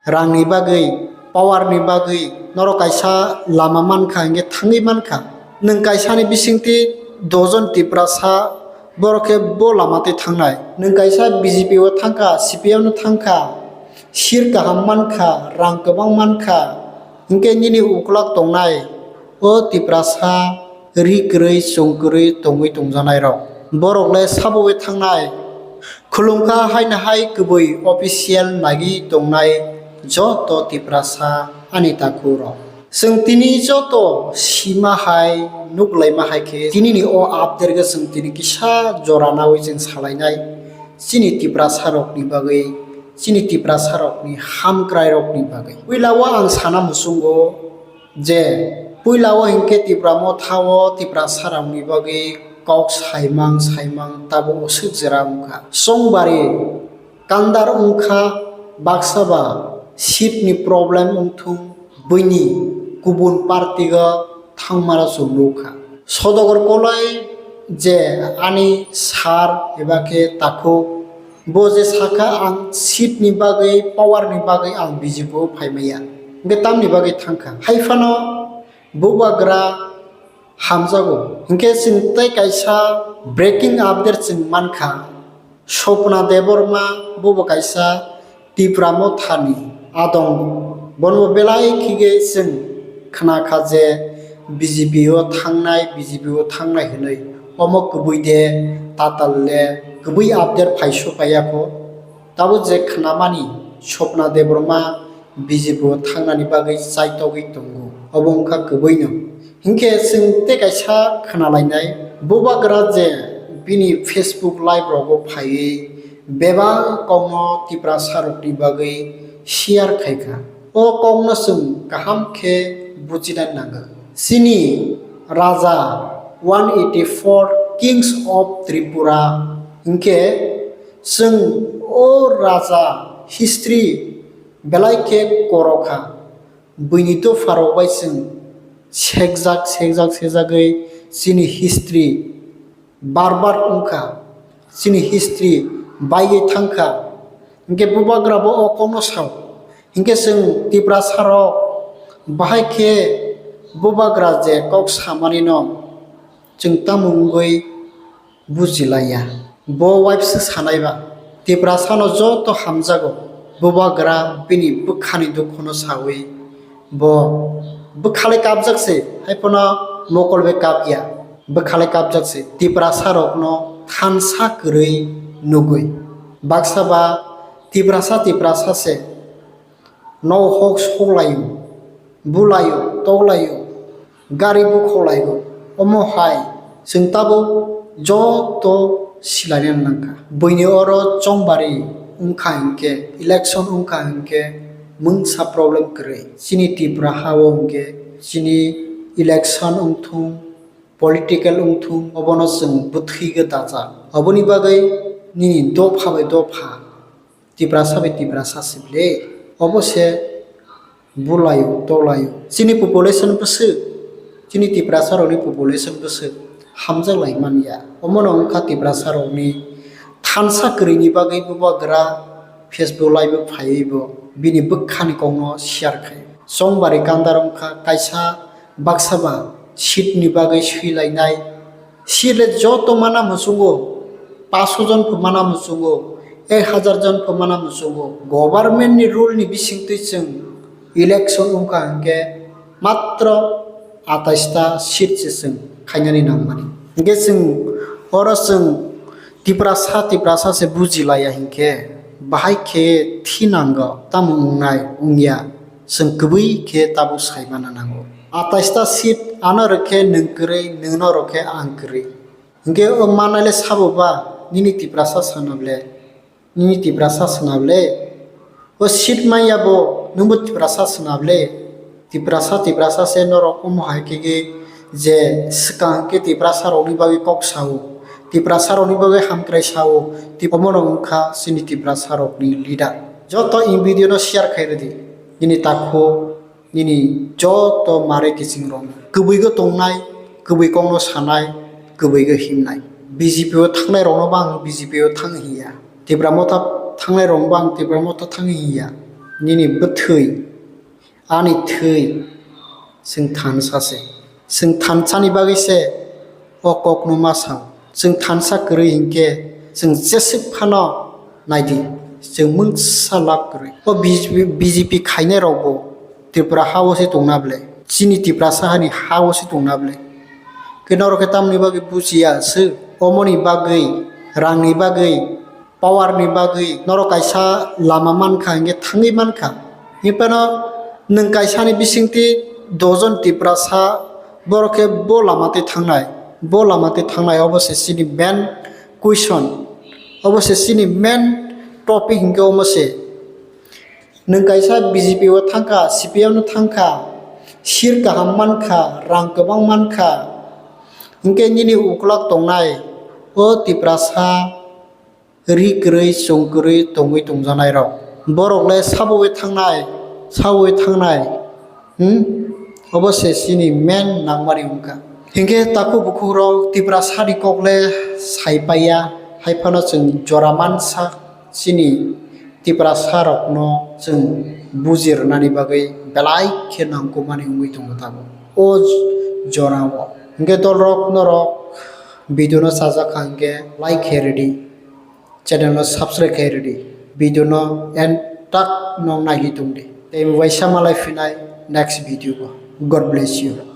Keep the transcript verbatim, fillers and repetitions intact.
rangni bagwi, power ni bagwi norok kaisa lama mankha, hinkhe thangwi mankha. Nwng kaisani bisingtwi dojon Tiprasa, borok khe bo lama twi thangnai. Nwng kaisa B J P o thangkha, C P M no thangkha, sir kaham mankha, rang kwbang mankha, hinkhe nini uklok tongnai o Tiprasa ri kwrwi, chwng kwrwi tongwi tongjanai rok. Borok le sabowi thangnai. Khulumkha haino hai kwbwi official nagwi tongnai joto Tiprasa ani takhuk rok. Chwng tini joto sima hai, nuklaima hai khe, tinini o update khe chwng tini kisa jora nawi chwng salainai. Chini Tiprasa rokni bagwi, chini Tiprasa rokni hamkrai rokni bagwi. Puila o ang sana muchungo, je puila o hinkhe Tipra Motha o Tiprasa rokni bagwi kok saimang saimang tabuk oswk jera wngkha. Songbari kandar wngkha, baksa ba seat ni problem wngthung, buini kubun party o thangmano chwng nukha. Sodogor Kolai je ani sir eba khe takhuk, bo je sakha, "Ang seat ni bagwi, power ni bagwi ang B J P o phaimaya." Hwnkhe tamni bagwi thangkha? Hai phano bubagra hamjago. Hinkhe chwng tei kaisa breaking update chwng mankha, Swapna Debbarma, bobo kaisa Tipra Mothani adong. Bono belai khigwi chwng khnakha je B J P o thangnai, B J P o thangnai hwnwi. Omo kwbui de, tatal le, kwbui update phai su phaiya kho. Tabuk je khnamani, Swapna Debbarma B J P o thangnani bagwi chaitogwi tongo. Obo wngkha kwbwino. Hinkhe chwng tei kaisa khwnalainai, bubagra je bini Facebook live rogo phaiwi bebak kokno Tiprasa rokni bagwi share khaikha. O kokno chwng kaham khe bujina nango. Chini Raja one eighty-four Kings of Tripura hinkhe chwng o raja history belai khe korokha. Buini dopharok bai chwng sekjak, sekjak, sekjagwi chini history bar bar wngkha, chini history baiwi thangkha. Hinkhe bubagra bo o kokno sao. Hinkhe chwng Tiprasa rok bahai khe bubagra je kok samani no chwng tamo wngwi bujilaiya. Bo waibwswk sanaiba, Tiprasano joto hamjago, bubagra bini bwkhani dukhuno sawi bo bwkhalai kapjak se, hai phano mokol bai kapya, bwkhalai kapjak se, Tiprasa rokno thansa kwrwi nugwi. Baksa ba Tiprasa, Tiprasa se, no hok soklaio, bulaio, toklaio, gari bukholaio. Omo hai chwng tabuk joto silaina nangkha. Buini oro chongbari wngkha hinkhe, election wngkha hinkhe mungsa problem kwrwi. Chini Tripura ha-o hinkhe chini election wngthung, political wngthung, obono chwng bwthwigwi dajak. Oboni bagwi nini dopha bai dopha Tiprasa bai Tiprasa se ble, obo se bulaio, tolaio. Chini population bwswk, chini Tiprasa rokni population bwswk hamjak lai manya. Omono wngkha Tiprasa rokni thansa kwrwini bagwi bubagra Facebook live o phaiwi bo bini bwkhani kokno share khai. Chongbari kandar wngkha kaisa baksa ba seat ni bagwi swilainai. Seat le joto mana muchungo, paanch sho jon pho mana muchungo, ek hazar jon pho mana muchungo. Government ni rule ni bisingtwi chwng election wngkha hinkhe matro atais ta seat se chwng khainani nangmani. Hinkhe chwng oro chwng Tiprasa, Tiprasa se bujilaiya hinkhe bahai khe thinango tamo wngnai wngya. Chwng kwbwi khe tabuk sai manna nango. Atais ta seat ano rwkhe nwng kwrwi, nwngno rwkhe ang kwrwi. Hinkhe o manai le sabo ba, nini Tiprasa sana ble, nini Tiprasa sana ble. O seat manya bo, nwngbo Tiprasa sana ble. Tiprasa, Tiprasa se norok omo hai khe khe je swkang khe Tiprasa rokni bagwi kok sao, Tiprasa rokni bagwi hamkrai sao, tip-, omo rok wngkha chini Tiprasa rokni leader. Joto in video no share khai rwdi. Nini takhuk, nini joto mare kiching rok, kwbwi go tongnai, kwbwi kokno sanai, kwbwi go himnai. B J P o thangnai rokno bo ang B J P o thang hiya. Tipra Motha thangnai rokno bo ang Tipra Motha thang hiya. nini bwthwi, ani thwi, chwng thansa se. Chwng thansani bagwi se o kokno ma sao. Chwng thansa kwrwi hinkhe chwng jeswk phano naidi, chwng mungsa lab kwrwi. O B J P, B J P khainai rokbo Tripura ha-o se tongna ble, chini Tiprasa hani ha-o se tongna ble. Khe norok khe tamoni bagwi bujiya se? Omoni bagwi, rangni bagwi, power ni bagwi norok kaisa lama mankha hinkhe thangwi mankha. Hiphano nwng kaisani bisingtwi dojon Tiprasa borok khe bo lama twi thangnai, bo lama twi thangnai obo se chini main question, obo se chini main topic hinkhe omo se. Nwng kaisa B J P o thangkha, C P M no thangkha, seat kaham mankha, rang kwbang mankha, hinkhe nini ukulok tongnai o Tiprasa ri kwrwi, chwng kwrwi tongwi tongjanai rok. Borok le sabowi thangnai, sabowi thangnai, hmm? Obo se chini main nangmani wngkha. Hinkhe takhuk bukhuk rok Tiprasa ni kok le sai paiya, hai phano chwng jora mansa chini Tiprasa rokno chwng buji rwnani bagwi belai khe nangkukmani wngwi tongo tabuk. O jorao. Hinkhe dolrok norok video no chajak kha hinkhe like khe rwdi. Channel no subscribe khe rwdi, video no end tak no naiwi tongdi. Tei waisa malai phinai next video o. God bless you.